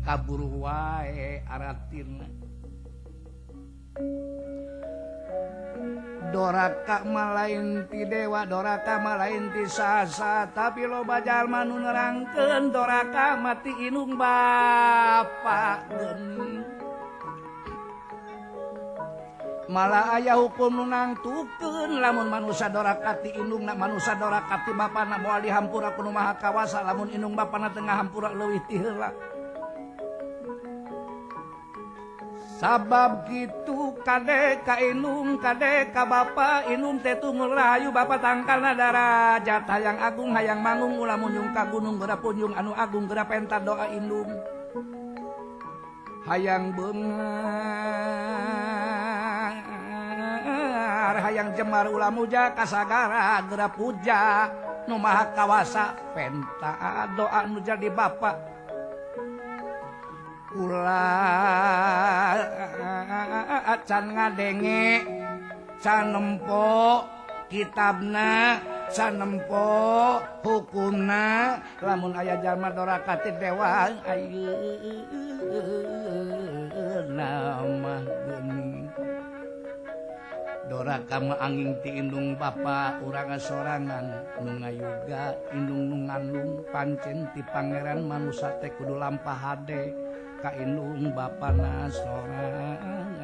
Kaburu wae aratina. Doraka malain ti dewa, doraka malain ti sasa, tapi loba jalma nu nerangkeun doraka mati inung bapa geuning. Malah aya hukum nu nangtukeun lamun manusa doraka ti indungna, manusa doraka ti bapana moal dihampura ku Nu Maha Kawasa, lamun indung bapana teu ngahampura leuwih ti heula. Sabab kitu kade ka indung kade ka bapa, indung teh tunggul rahayu bapa tangkalna darajat, hayang agung hayang mangung ulah munjung ka gunung geura punjung anu agung geura penta doa indung. Hayang beunghar hayang jemar ulah muja ka sagara geura puja Nu Maha Kawasa penta doa nu jadi bapa. Ulah can ngadenge can nempo kitabna can nempo hukumna, lamun aya jalma doraka ti dewa ayeuna mah geuning. Doraka mah angin ti indung bapa urang sorangan nu ngayuga indung nu ngandung, pancen ti pangeran manusa teh kudu lampah hade ka indung bapana sorangan.